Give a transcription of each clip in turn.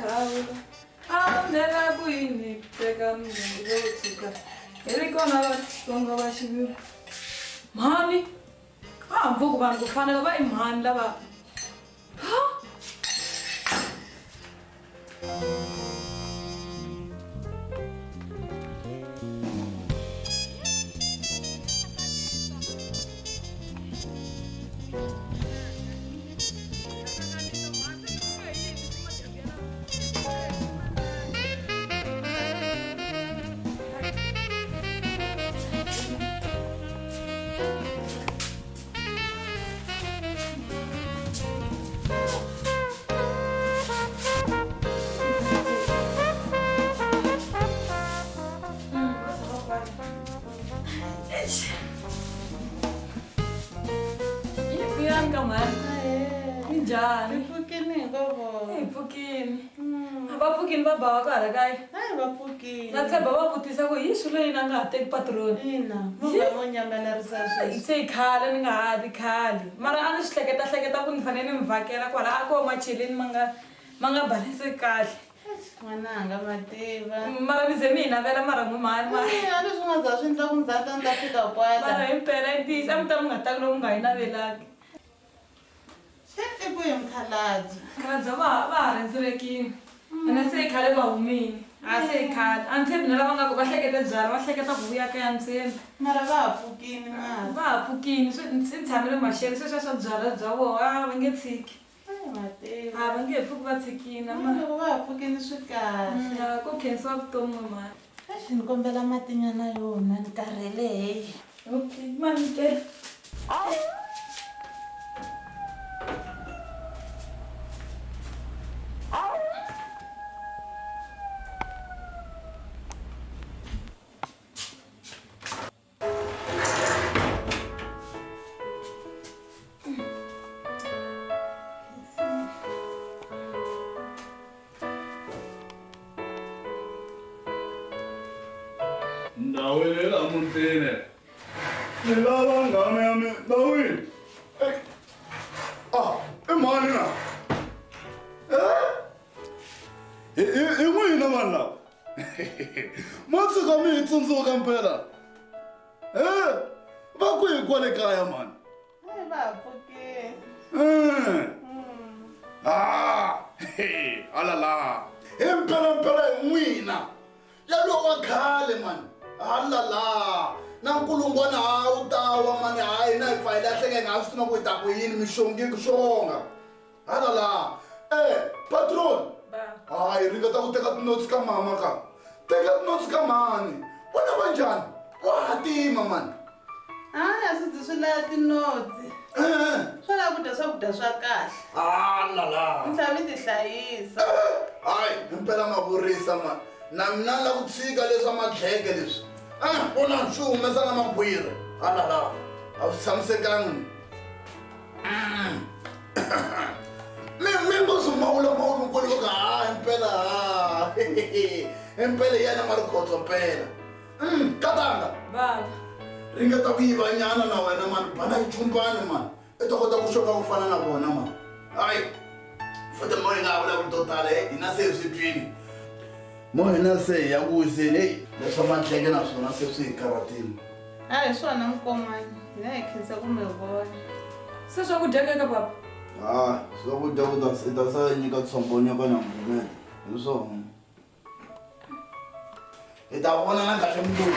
khawula a nela ku yini ku teka mudende lowo tshuka hi ri kona Vatsonga va xiviri mhani a hambi ku vanhu ku fanela va i mhani lava ha. Minjhani? Hi pfukini hi ngo vona. Hi pfukini. A va pfukini va ba va ka hala kaya. Hayi va pfukini. Na tshemba va vutisa ku hi swilo yini a nga ha teki patroni. Ina, movha wo nyamelerisa sweswi. Se i khale ni nga ha ti khale. Mara a ni swi hleketa hleketa ku ni fanele ni mi vhakela kwala a ko macheleni ma nga ma nga balanse kahle. N'wananga ma tiva. Mara mi ze mi hi navela mara n'wi mhani mara. A ni swi nga za swi endla ku ni za ni ta ni ta fika kwala. Mara himpela i ntiyiso a mi ta mi nga tangi lomu nga hi navelaki. Se i kwihi mukhalabye? Mukhalabye va va ha rhendzelekile ene se i khale va humile a se i khale a ni tshembi na lava nga ku va hlekete byalwa va hleketa ku vuya kaya ni tshembi. Mara va ha pfukile mara. Va ha pfukile swi ni tshamele maxelo sweswiya swa byalwa bya vona a va nge tshiki. Ai ma tiva. A va nge he pfuki va tshikile. Loko va ha pfukile swi kahle. Ku khensiwa vutomi mhani. Eish ni kombela matinyana yo nwa ni karhele heyi. Okay mani ke. Ndhawu ya la mutini ni lava nghamu ya mina ndhawini a i mhani na hi hi hi n'wina vanhu lava mo tshuka mi hi tsundzuka mpela e va kwihi kwale kaya mhani Ai va ha pfukile. Ah, alala hi mpela mpela hi n'wina yalowo wa khale mani alala na nkulungwana ha wu tawa mani ha hina hi pfa hi lahleka hi nga ha swi tiva ku hi ta ku yini mixongi ku xonga alala e patron hayi ringeta ku teka tinotsi ka mama ka teka tinotsi ka mhani vona va njhani wa hatima mani Hayi a swi zi swi lava tinotsi. Swo lava ku dya swakudya swa kahle. Alala Mi tlhela mi tihlayisa. Hayi himpela ma vurisa mani na mina ni la ku tshika leswa madleke leswi a vona swi humesa na makhwiri alala a swi tshamisekangi mi mi ngo swi mawula mawula kwale ka ha himpela ha himpela yena marikhotso mpela katanga Baba. Ringeta ku yiva nyana na wena mani bana yichumbani mani i ta kota ku xoka ku fana na vona mani hayi futhi mo hi nga vulavuli to tala hina se hi swi twini mo hina se hi ya ku wiseni heyi leswa madleke na swona se swi hi karhatile. A hi swona mukomani hina hi khensa ku mi vona. Se swakudya ke ka papa? Ha swakudya ku ta i ta sa nyika tshombo nyoka na ngumete hi swona hi ta vonana kahle mundzuku.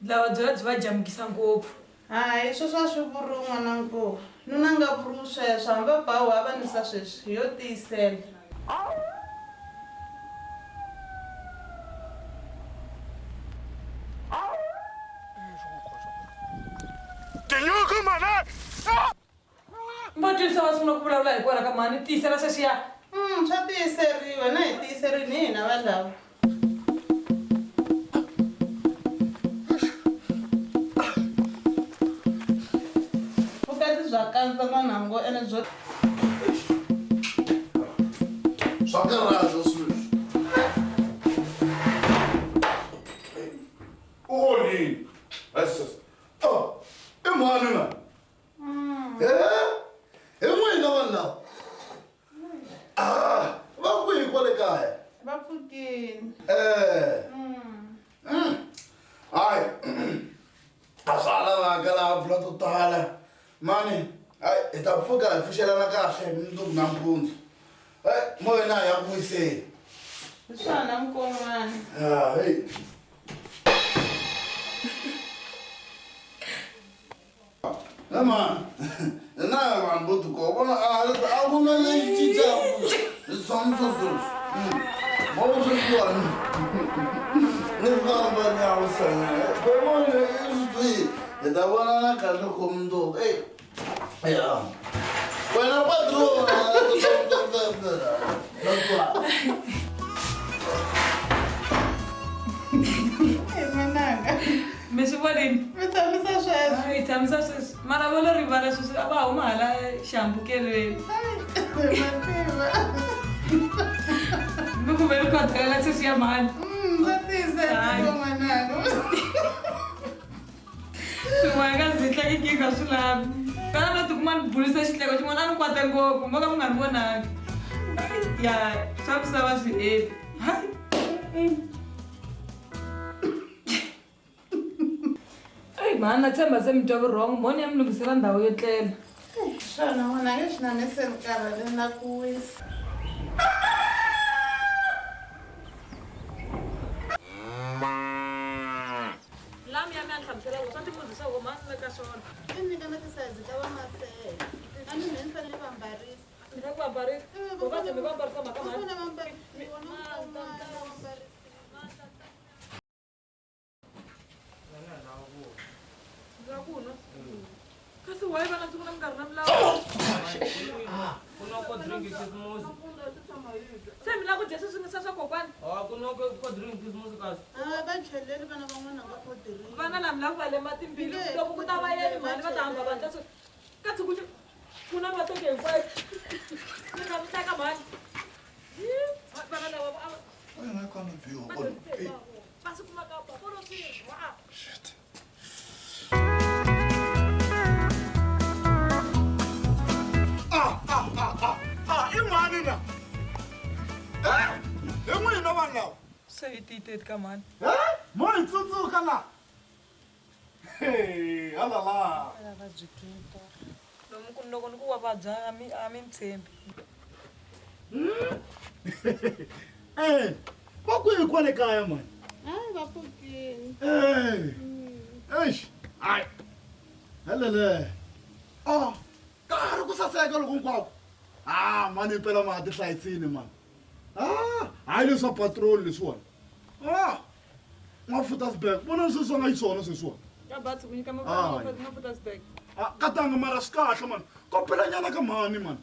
Lava byela byi va jamukisa ngopfu. Hayi sweswo a swi vuriwi n'wana nkulu. Nuna a nga vuriwi sweswo hambi va ba huwa va nwisa sweswi hi yo tiyisela. Tinyoka mana! Va twisa va sungula ku vulavula hikwalaho ka mhani tiyisela sweswiya. Swa tiyiseriwa na hi tiyiserini hi hina vanhu lava. Vukati bya kandza n'wanango ene byo swa karhata sweswi. U onhile. Oh, i mhani na? Hi n'wina vanhu lava? Ah, va kwihi kwale kaya? Va pfukini. Hayi, a swa ha lavaka laha bula to tala. Mani, hayi hi ta pfuka hi pfuxelana kahle mundzuku nampundzu. Hayi, mo hina hi ya ku wiseni. Hi swona nkon'wana. Ah, hey. Ema, na vanhu vo tikoka vona a ku na lexi cincaka hi tshamisa sweswi. Mo sweswiwani ni famba ni ya wisanyana. Hi ta vonana kahle ko mundzuku. Ey, ya. Wena patrona. Mi swi vonile? Mi tshamisa sweswo. Hi tshamisa sweswi. Mara vo lo rivala sweswi a va huma hala xihambukelweni. Mi ku ve ri khodelela sweswi ya mhani. Ndza tiyisela n'wananga. Swin'wana ka zihla nkingha swi lavi. Kana no tikuma ni bulisa xihleko xin'wana a ni kwate ngopfu mo ka mi nga ni vonangi. Ya swa misava swi heli. Hayi. Eyi mhani na tshemba se mi twa vurhongo mhoni ya mi lunghisela ndhawu yo tlela. Swona n'wana leswi na me se ni karhele na ku wisa. Lami ya mi a ni hlamusela ku swa timbuzi swa huma ni le ka swona. I nyika na tisayizi ta va masele. A ni ni fanele va ambarisa. Mi ta ku ambarisa? Ku va mi va ambarisa mhaka mhani? Va ambarisa. Va ambarisa. Kasi why vana siku na minkarhi na milawu? Ku nwa cold drink Christmas. Se mi lava ku dya sweswi swa kokwani? Ah, ku nwa cold drink Christmas kasi. Ah, va cheleli vana van'wana nga cold drink. Vana lava mi lava ku va lema timbilu loko ku ta va yeni mhani va ta hamba va ndla swo. Ka tshuku ku na mateke hinkwayo. Mi nga mi teka mhani. Vana lava va va swi kuma ka vo lo swi rhwa. Shit. I mani na? Hi n'wina vanhu lava? Se hi tiyiteti ka mhani. Mo hi tsundzuka la? Halala. Lomu loko ni ku wa vabya a mi ni tshembi. Va kwihi kwale kaya mani? Hayi va pfukini. Eish, hayi. Helele. Ah, ka ha ri ku saseka loko hinkwako. Ah, mani impela ma ha ti hlayisini mani. Ah, hayi leswa patrol leswiwani. Ah, Mafutasburg, vona sweswi a nga xiswona sweswiwani. Ka batsi ku nyika Mafutasburg. Ah, katanga mara swi kahle mani. Kopelanyana ka mhani mani.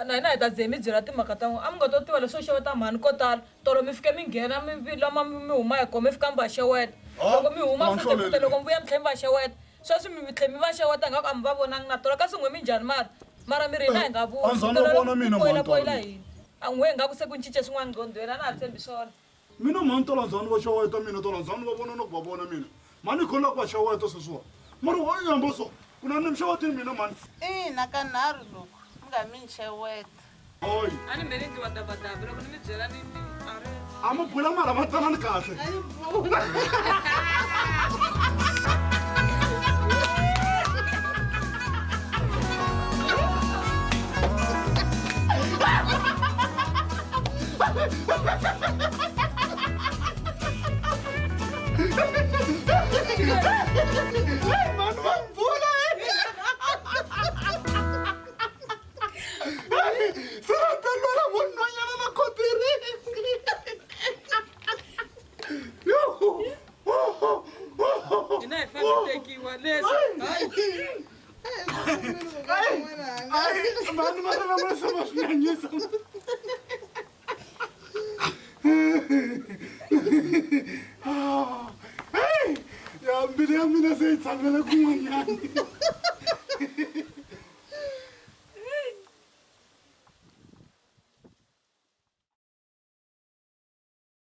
Na hina hi ta ze mi byela timhaka ta n'wina. A mi nga to tiva leswo xeweta mhani ko tala. Tolo mi fike mi nghena mi lama mi huma hi kona mi fika mi va xeweta. Loko mi huma futhi loko mi vuya mi tlhela mi va xeweta. Sweswi mi tlhela mi va xeweta ingaku a mi va vonangi na tolo kasi n'we mi njhani mara? Mara mi ri hina hi nga vuli. A poyila hina. A n'we ingaku se ku cince swin'wana nqondweni a na ha tshembi swona. Mina mhani tolo ndzhani va xeweta mina tolo ndzhani va vona na ku va vona mina. Mhani khona ku va xeweta sweswiwani. Mara wa yamba so ku na ni mi xewetini mina mhani. Ina ka nharhu loko mi nga mi xeweta. Hayi. A ni mele ndzi wa dabadaba loko ni mi byela ni a ri. A mi bula mara va tsanani kahle. A ni bula. Mani va bula. Se va ta lwela vonhwanyana na kotiri. Hina hi fanele tekiwa leswi. Hayi, mani mara na mara se va swi nyanyisa. Ya mbilu ya mina se yi tshamela kun'wanyana.